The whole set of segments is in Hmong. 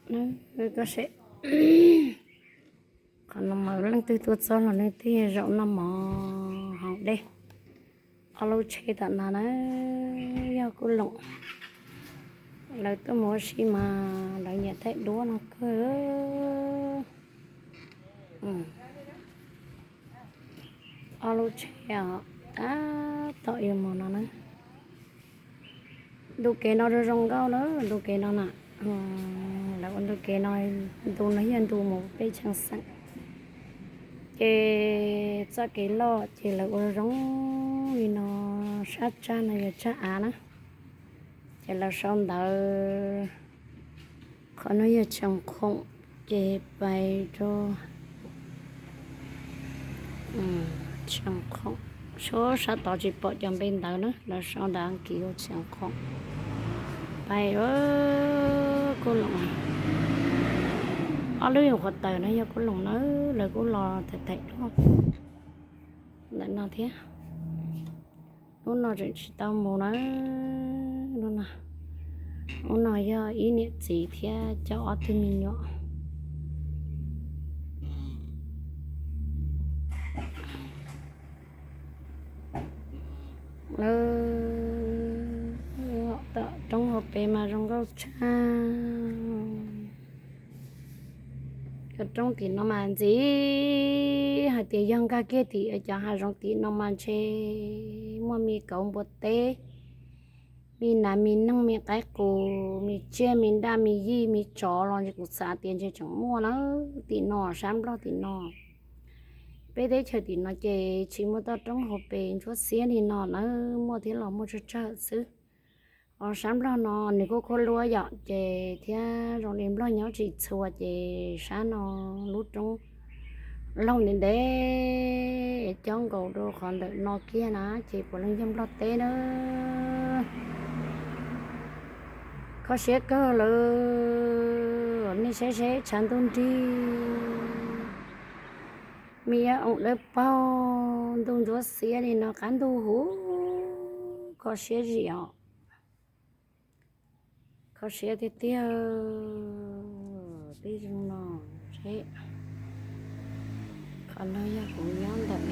Koj se, qhov no mas leej twg tuaj txog los nws twb zaum noj mov haus dej. Ob lub tsheb tom no na yog Kub Loom, lawv tuaj mus ua si mas lawv nyiam thaij duab no kawg. Ob lub tsheb os, tab tom yuav mus no na. Ntu kev no zoo zoo nkauj na, ntu kev no na. Lawv ua ntu kev no, ntu no yog ntu mus peb cheeb xeem. Ces txoj kev loj ces lawv ua zoo li no, sab tsag no yog tsag av na. Ces lawv sau ntawv, qhov no yog Cheem Khoom, ces pais rau Cheem Khoom, sab tod tsis pom cov npe ntawd na, lawv sau ntawv Askiv ua Cheem Khoom. Pais Kub Loom, ob lub qhov taws no yog Kub Loom na, lawv kuj los tham tham duab ntawm no thiab. Hnub no tseem tsis tau mus na. Hnub no, hnub no yog ib niam txiv thiab coj ob tug me nyuam. Lawv tom roob hauv pes mas zoo nkauj tshaj. Cov roob tim no mas ntxim, hais tias yog nkag kiag tim cov hav zoov tim no mas ntshe muaj me kauv npua teb, me nas me noog, me qaib qus, me tsiaj me daj me yij me tsov los ntshe kuv xav tias ntshe tseem muaj na. Tim no, sab Nplog tim no, peb teb chaws tim no ces tsis muaj toj roob hauv pes ntsuab xiab li no na, muaj thiab los muaj tsawg tsawg xwb. Os, sab Nplog no nws kuj khuab luab yom, ces thiab zoo li Nplog nyob tsis txhua ces sab no lub roob laug ntev ntev cob nkaus rau qhov ntawm no kiag na ces puav leej yog Nplog teb na. Kho siab kawg lawm, nej saib seb tshav ntuj nrig, me yam oom dawb paug, ntuj ntsuab xiab li no qab ntuj huv, kho siab zim os. Kho siab tiag tiag. Tej zoo no, qhov no yog kuv nyob ntawm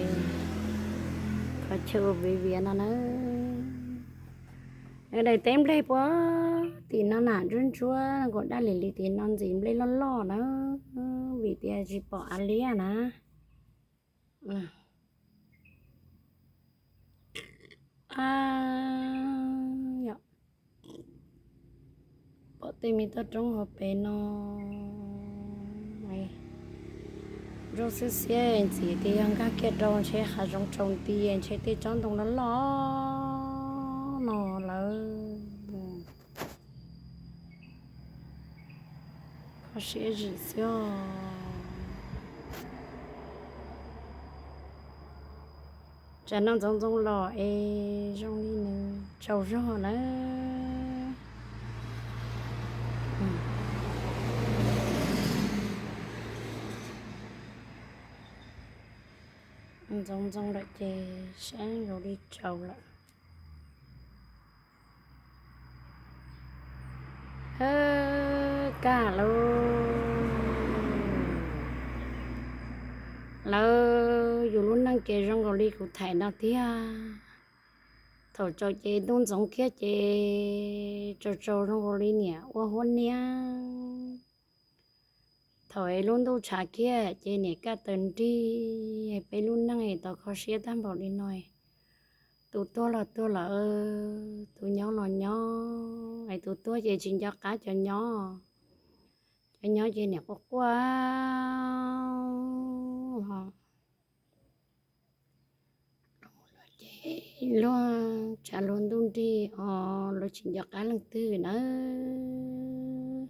qhov chaw viv viav no na. Daim teb nplej puag tim no na ntsuab ntsuab nkaus daj lim lim tim no ntxim nplej loj loj na, vim tias tsis pom av liab na. Pom tej me toj roob hauv pes no, zoo xiab xiab ntxim tias yog nkag kiag rau ntshe hav zoov tsaus nti, ntshe tej tsob ntoo loj loj no lawm. Kho siab zim xwb os. Tsam no ntxoov ntxoo los es zoo li nws tsaus zog lawm. Ntxoov ntxoo lawm ces sab zoo li tsaus lawm. Kaj lawm, lawv yus lub neej ces zoo nkaus li kuv thaim no tiag. Thaum tsaus ces ntuj ntxoov kiag ces tsaus tsaus zoo nkaus li niam ua huab niab. Thaum es lub ntuj tshav kiag ces niam kaj taws nrig. Peb lub neej es tau kho siab tag npaum li no, tus tuag los tuag lawm, tus nyob los nyob, es tus tuag ces tsis nco qab cov nyob, cov nyob ces niam quaj quaj. Ces luag tshav luag ntuj nrig os, luag tsis nco qab leej twg nawb.